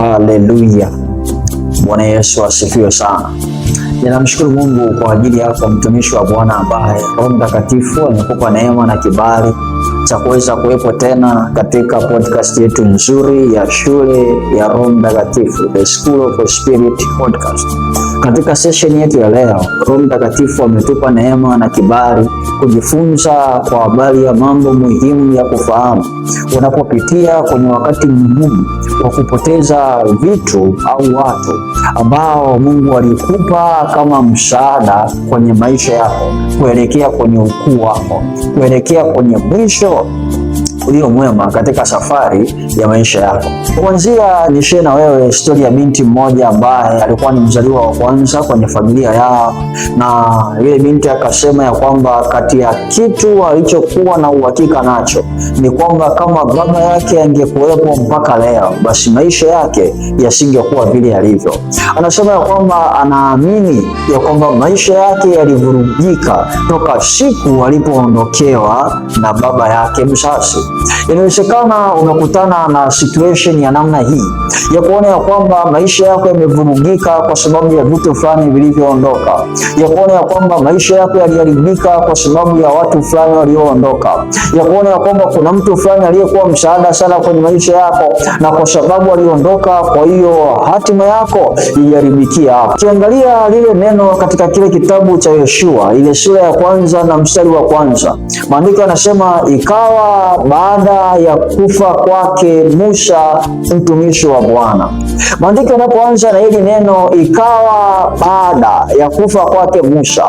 Haleluya! Bwana Yesu asifiwe sana. Ninamshukuru Mungu kwa ajili yako mtumishi wa Bwana ambaye Roho Mtakatifu amekupa neema na kibali cha kuweza kuwepo tena katika podcast yetu nzuri ya shule ya Roho Mtakatifu, The School of Spirit Podcast. Katika session yetu ya leo, Roho Mtakatifu ametupa neema na kibali kujifunza kwa habari ya mambo muhimu ya kufahamu unapopitia kwenye wakati mgumu wa kupoteza vitu au watu ambao Mungu alikupa kama msaada kwenye maisha yako, kuelekea kwenye ukuu wako, kuelekea kwenye mwisho ulio mwema katika safari ya maisha yako. Kuanzia nishare na wewe stori ya binti mmoja ambaye alikuwa ni mzaliwa wa kwanza kwenye familia yao, na yule binti akasema ya kwamba kati ya kitu alichokuwa na uhakika nacho ni kwamba kama baba yake angekuwepo mpaka leo, basi maisha yake yasingekuwa vile yalivyo. Anasema ya kwamba anaamini ya kwamba maisha yake yalivurugika toka siku alipoondokewa na baba yake mzazi. Inawezekana umekutana na situation ya namna hii ya kuona ya kwamba maisha yako yamevurugika kwa sababu ya vitu fulani vilivyoondoka, ya kuona ya kwamba maisha yako yaliharibika kwa sababu ya watu fulani walioondoka, ya kuona ya kwamba kuna mtu fulani aliyekuwa msaada sana kwenye maisha yako na kwa sababu aliondoka, kwa hiyo hatima yako iliharibikia hapo. Ukiangalia lile neno katika kile kitabu cha Yoshua ile sura ya kwanza na mstari wa kwanza, maandiko yanasema ikawa baada ya kufa kwake Musa mtumishi wa Bwana. Maandiko yanapoanza na hili neno ikawa baada ya kufa kwake Musa,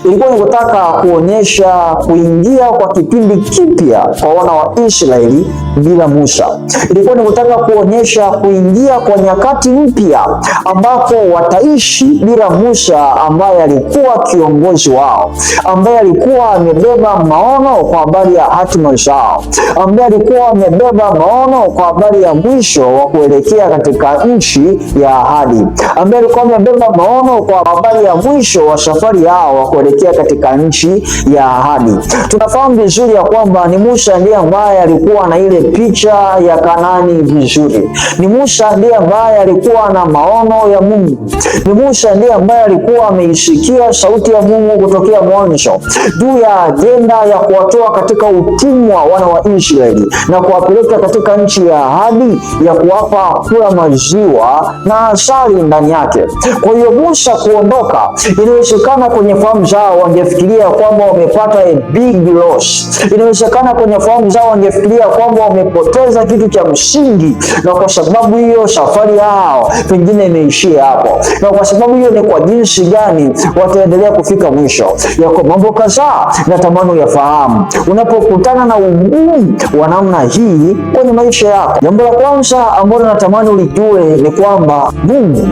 ilikuwa ni kutaka kuonyesha kuingia kwa kipindi kipya kwa wana wa Israeli bila Musa. Ilikuwa ni kutaka kuonyesha kuingia kwa nyakati mpya ambapo wataishi bila Musa ambaye alikuwa kiongozi wao, ambaye alikuwa amebeba maono kwa habari ya hatima zao, ambaye alikuwa amebeba maono kwa habari ya mwisho wa kuelekea katika nchi ya ahadi, ambaye alikuwa amebeba maono kwa habari ya mwisho wa safari yao wa kuelekea katika nchi ya ahadi. Tunafahamu vizuri ya kwamba ni Musa ndiye ambaye alikuwa na ile picha ya Kanani vizuri. Ni Musa ndiye ambaye alikuwa na maono ya Mungu. Ni Musa ndiye ambaye alikuwa ameisikia sauti ya Mungu kutokea mwanzo juu ya ajenda ya kuwatoa katika utumwa wana wa Israeli na kuwapeleka katika nchi ya ahadi ya kuwapa kula maziwa na asali ndani yake. Kwa hiyo Musa kuondoka, inawezekana kwenye fahamu zao wangefikiria kwamba wamepata a big loss. Inawezekana kwenye fahamu zao wangefikiria kwamba wamepoteza kitu cha msingi, na kwa sababu hiyo safari yao pengine imeishia hapo, na kwa sababu hiyo ni kwa jinsi gani wataendelea kufika mwisho. Yako mambo kadhaa natamani uyafahamu unapokutana na ugumu wa namna hii kwenye maisha yako. Jambo la kwanza ambalo natamani ulijue ni kwamba Mungu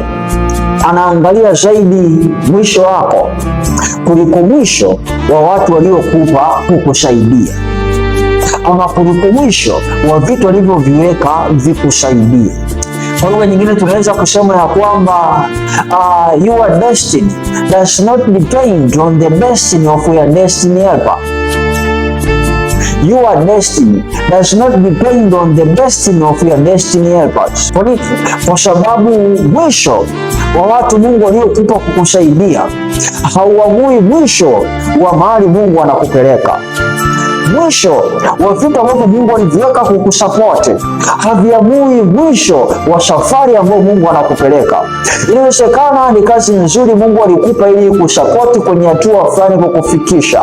anaangalia zaidi mwisho wako kuliko mwisho wa watu waliokupa kukusaidia, ama kuliko mwisho wa vitu walivyoviweka vikusaidie. Kwa lugha nyingine tunaweza kusema ya kwamba your destiny does not depend on the destiny of your destiny helper. Your destiny does not depend on the destiny of your destiny helpers. Kwa nini? Kwa sababu mwisho wa watu Mungu aliokupa kukusaidia hauamui mwisho wa mahali Mungu anakupeleka. Mwisho wa vitu ambavyo Mungu aliviweka kukusapoti haviamui mwisho wa safari ambayo Mungu anakupeleka. Inawezekana ni kazi nzuri Mungu alikupa ili kusapoti kwenye hatua fulani kukufikisha,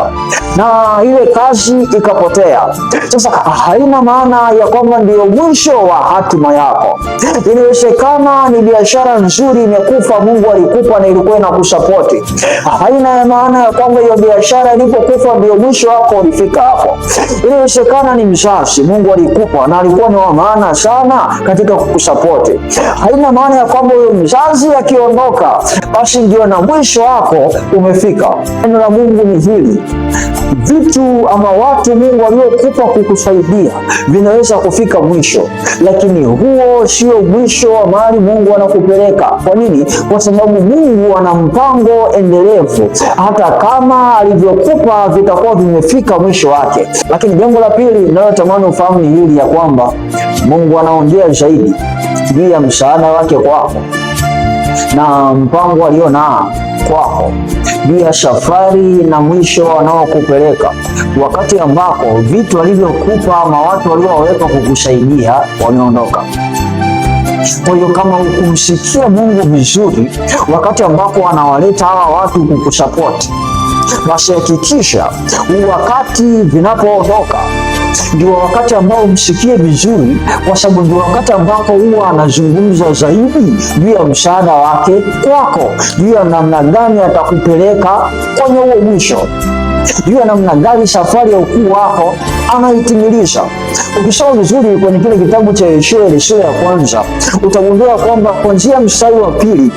na ile kazi ikapotea. Sasa haina maana ya kwamba ndiyo mwisho wa hatima yako. Inawezekana ni biashara nzuri imekufa, Mungu alikupa na ilikuwa inakusapoti. Haina maana ya kwamba hiyo biashara ilipokufa ndio mwisho wako ulifika hapo. Inawezekana ni mzazi Mungu alikupa na alikuwa ni wa maana sana katika kukusapoti. Haina maana ya kwamba huyo mzazi akiondoka basi ndio na mwisho wako umefika. Neno la Mungu ni hili: vitu ama watu Mungu aliokupa kukusaidia vinaweza kufika mwisho, lakini huo sio mwisho wa mahali Mungu anakupeleka. Kwa nini? Kwa sababu Mungu ana mpango endelevu, hata kama alivyokupa vitakuwa vimefika mwisho wake. yake. Lakini jambo la pili ninalotamani ufahamu ni hili ya kwamba Mungu anaongea zaidi juu ya msaada wake kwako na mpango alionao kwako juu ya safari na mwisho anaokupeleka, wakati ambako vitu alivyokupa ama watu walioweka kukusaidia wameondoka. Kwa hiyo kama hukumsikia Mungu vizuri wakati ambako anawaleta hawa watu kukusapoti, basi hakikisha wakati vinapoondoka ndio wakati ambao umsikie vizuri, kwa sababu ndio wakati ambako huwa anazungumza zaidi juu ya msaada wake kwako, juu ya namna gani atakupeleka kwenye huo mwisho, juu ya namna gani safari ya ukuu wako anaitimiliza. Ukisoma vizuri kwenye kile kitabu cha Yoshua ile sura ya kwanza, utagundua kwamba kuanzia mstari wa 2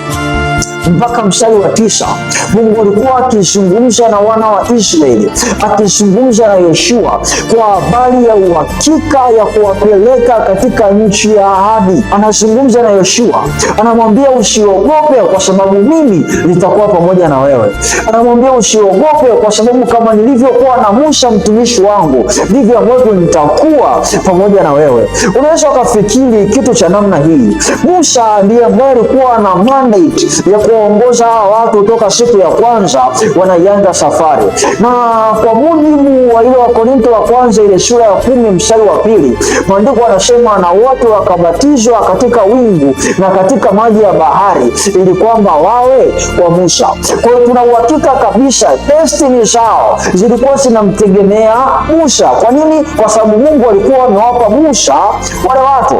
mpaka mstari wa 9 Mungu alikuwa akizungumza na wana wa Israeli, akizungumza na Yoshua kwa habari ya uhakika ya kuwapeleka katika nchi ya ahadi. Anazungumza na Yoshua, anamwambia usiogope, kwa sababu mimi nitakuwa pamoja na wewe. Anamwambia usiogope, kwa sababu kama nilivyokuwa na Musa mtumishi wangu, ndivyo ambavyo nitakuwa pamoja na wewe. Unaweza ukafikiri kitu cha namna hii. Musa ndiye ambaye alikuwa na mandate ya kuwaongoza hawa watu toka siku ya kwanza wanaianza safari, na kwa mujibu wa ile Wakorinto wa kwanza ile sura ya 10 mstari wa 2, maandiko anasema na wote wakabatizwa katika wingu na katika maji ya bahari, ili kwamba wawe kwa Musa. Kwa hiyo tuna uhakika kabisa destiny zao zilikuwa zinamtegemea Musa. Kwa nini? Kwa sababu Mungu alikuwa amewapa Musa wale watu.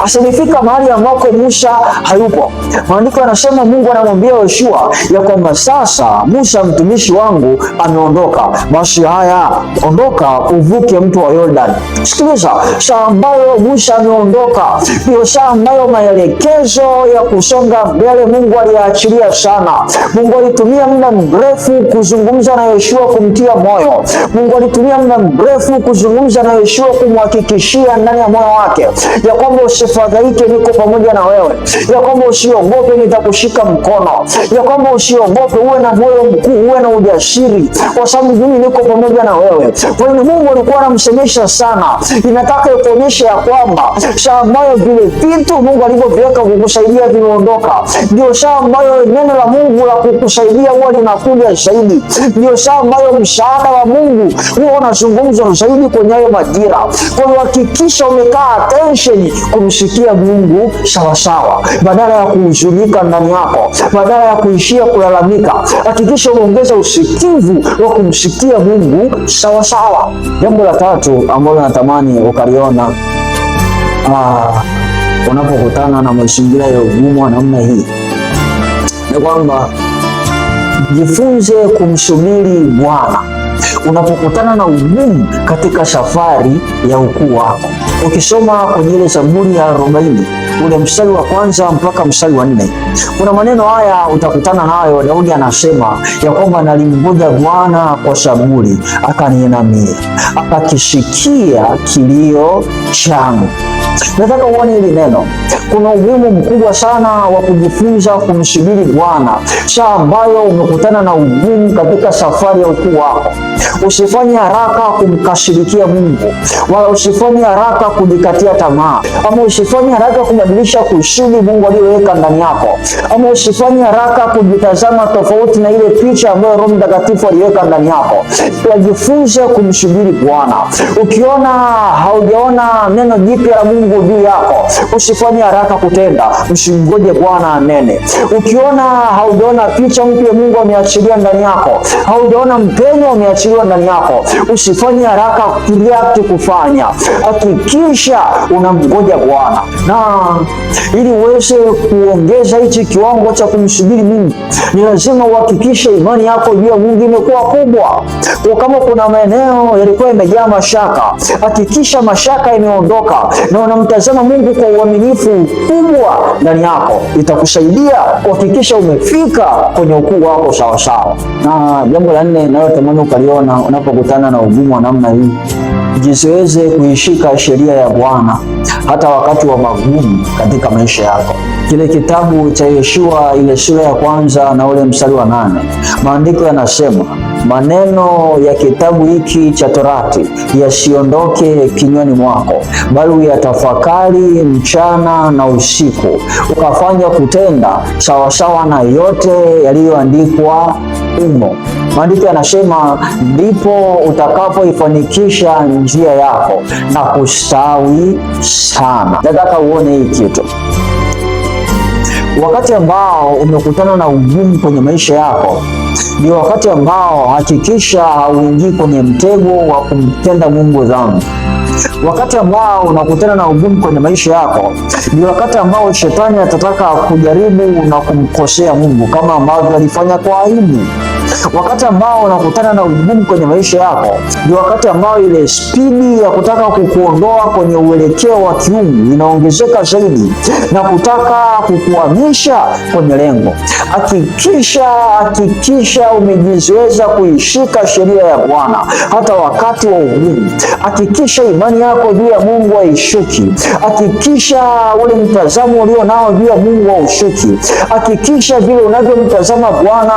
Asilifika mahali ambako Musa hayupo. Maandiko yanasema Mungu anamwambia Yoshua ya kwamba sasa Musa mtumishi wangu ameondoka, basi haya, ondoka uvuke mto wa Yordani. Sikiliza, saa ambayo Musa ameondoka ndio saa ambayo maelekezo ya kusonga mbele Mungu aliachilia sana. Mungu alitumia muda mrefu kuzungumza na Yoshua kumtia moyo. Mungu alitumia muda mrefu kuzungumza na Yoshua kumhakikishia ndani ya moyo wake ya kwamba usifadhaike, niko pamoja na wewe, ya kwamba usiogope, nitakushika mkono, ya kwamba usiogope, uwe na moyo mkuu, uwe na ujasiri, kwa sababu mimi niko pamoja na wewe. Kwa hiyo Mungu alikuwa anamsemesha sana, inataka ikuonyesha ya kwamba saa ambayo vile vitu Mungu alivyoviweka kukusaidia vimeondoka, ndio saa ambayo neno la Mungu la kukusaidia huwa linakuja zaidi, ndio saa ambayo msaada wa Mungu huwa unazungumzwa zaidi kwenye hayo majira. Kwa hiyo hakikisha umekaa attention kumsikia Mungu sawasawa, badala ya kuhuzunika ndani yako, badala ya kuishia kulalamika. Hakikisha umeongeza usikivu wa kumsikia Mungu sawasawa. Jambo la tatu ambalo natamani ukaliona unapokutana na mazingira ya ugumu wa namna hii ni kwamba jifunze kumsubiri Bwana unapokutana na ugumu katika safari ya ukuu wako. Ukisoma kwenye ile Zaburi ya 40 ule mstari wa 1 mpaka mstari wa 4, kuna maneno haya utakutana nayo. Daudi anasema ya kwamba nalimngoja Bwana kwa saburi, akaniinamia, akakisikia kilio changu. Nataka uone hili neno. Kuna umuhimu mkubwa sana wa kujifunza kumsubiri Bwana saa ambayo umekutana na ugumu katika safari ya ukuu wako. Usifanye haraka kumkasirikia Mungu, wala usifanye haraka kujikatia tamaa, ama usifanye haraka kubadilisha kusudi Mungu aliyoweka ndani yako, ama usifanye haraka kujitazama tofauti na ile picha ambayo Roho Mtakatifu aliweka ndani yako. Wajifunze kumsubiri Bwana. Ukiona haujaona neno jipya la Mungu juu yako, usifanye haraka kutenda, msingoje Bwana anene. Ukiona haujaona picha mpya Mungu ameachilia ndani yako, haujaona mpenyo umeachiliwa ndani yako, usifanye haraka kureact kufanya. Hakikisha unamgoja Bwana, na ili uweze kuongeza hichi kiwango cha kumsubiri Mungu, ni lazima uhakikishe imani yako juu ya Mungu imekuwa kubwa. Kwa kama kuna maeneo yalikuwa yamejaa mashaka, hakikisha mashaka imeondoka na unamtazama Mungu kwa uaminifu mkubwa ndani yako, itakusaidia kuhakikisha umefika kwenye ukuu wako sawasawa. Na jambo la nne nalotamani ukaliona unapokutana na ugumu wa namna hii Jizoeze kuishika sheria ya Bwana hata wakati wa magumu katika maisha yako. Kile kitabu cha Yoshua ile sura ya 1 na ule mstari wa 8, maandiko yanasema, maneno ya kitabu hiki cha Torati yasiondoke kinywani mwako, bali uyatafakari mchana na usiku, ukafanya kutenda sawasawa na yote yaliyoandikwa humo. Maandiko yanasema ndipo utakapoifanikisha njia yako na kustawi sana. Nataka uone hii kitu. Wakati ambao umekutana na ugumu kwenye maisha yako ni wakati ambao hakikisha hauingii kwenye mtego wa kumtenda Mungu dhambi. Wakati ambao unakutana na ugumu kwenye maisha yako ni wakati ambao shetani atataka kujaribu na kumkosea Mungu kama ambavyo alifanya kwa Ayubu. Wakati ambao unakutana na ugumu kwenye maisha yako ni wakati ambao ile spidi ya kutaka kukuondoa kwenye uelekeo wa kiungu inaongezeka zaidi na kutaka kukuhamisha kwenye lengo. Hakikisha umejizoeza kuishika sheria ya Bwana hata wakati wa ugumu. Hakikisha imani yako juu ya Mungu haishuki. Hakikisha ule mtazamo ulio nao juu ya Mungu haushuki. Hakikisha vile unavyomtazama Bwana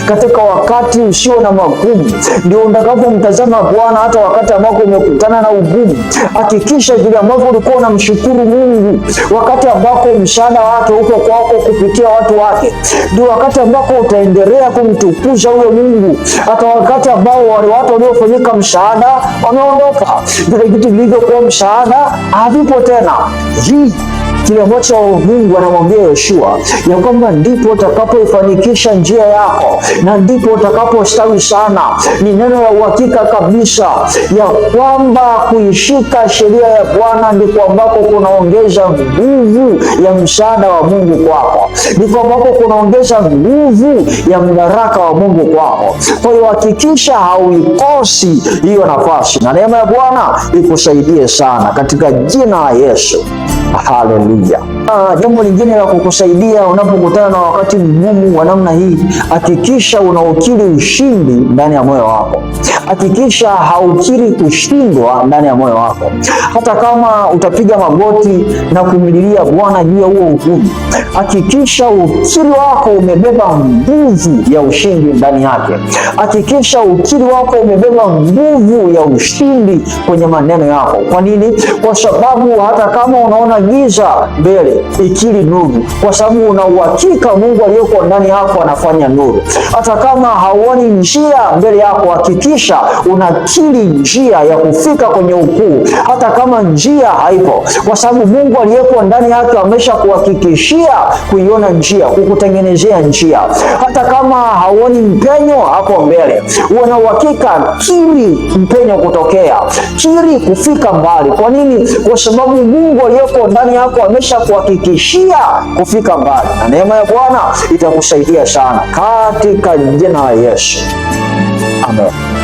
katika wakati usio na magumu ndio utakapomtazama Bwana hata wakati ambako umekutana na ugumu. Hakikisha vile ambavyo ulikuwa unamshukuru Mungu wakati ambako msaada wake uko kwako kupitia watu wake, ndio wakati ambako utaendelea kumtukuza huyo Mungu hata wakati ambao wale watu waliofanyika msaada wameondoka, vile vitu vilivyokuwa msaada havipo tena. Kile ambacho Mungu anamwambia Yoshua ya kwamba ndipo utakapoifanikisha njia yako na ndipo utakapostawi sana. Ni neno la uhakika kabisa ya kwamba kuishika sheria ya Bwana ndiko ambako kunaongeza nguvu ya msaada wa Mungu kwako, ndiko ambako kunaongeza nguvu ya mbaraka wa Mungu kwako. Kwa hiyo hakikisha hauikosi hiyo nafasi, na neema ya Bwana ikusaidie sana katika jina la Yesu. Haleluya. Jambo lingine la kukusaidia unapokutana na wakati mgumu wa namna hii, hakikisha unaukiri ushindi ndani ya moyo wako. Hakikisha haukiri kushindwa ndani ya moyo wako. Hata kama utapiga magoti na kumlilia Bwana juu ya huo ugumu, hakikisha ukiri wako umebeba nguvu ya ushindi ndani yake. Hakikisha ukiri wako umebeba nguvu ya ushindi kwenye maneno yako. Kwa nini? Kwa sababu hata kama unaona giza mbele, ikiri nuru, kwa sababu una uhakika Mungu aliyeko ndani yako anafanya nuru. Hata kama hauoni njia mbele yako, hakikisha unakiri njia ya kufika kwenye ukuu, hata kama njia haipo, kwa sababu Mungu aliyeko ndani yako amesha kuhakikishia kuiona njia, kukutengenezea njia. Hata kama hauoni mpenyo hapo mbele, una uhakika, kiri mpenyo kutokea, kiri kufika mbali. Kwa nini? Kwa sababu Mungu aliyeko ndani yako amesha kuhakikishia kufika mbali, na neema ya Bwana itakusaidia sana katika jina la Yesu, amen.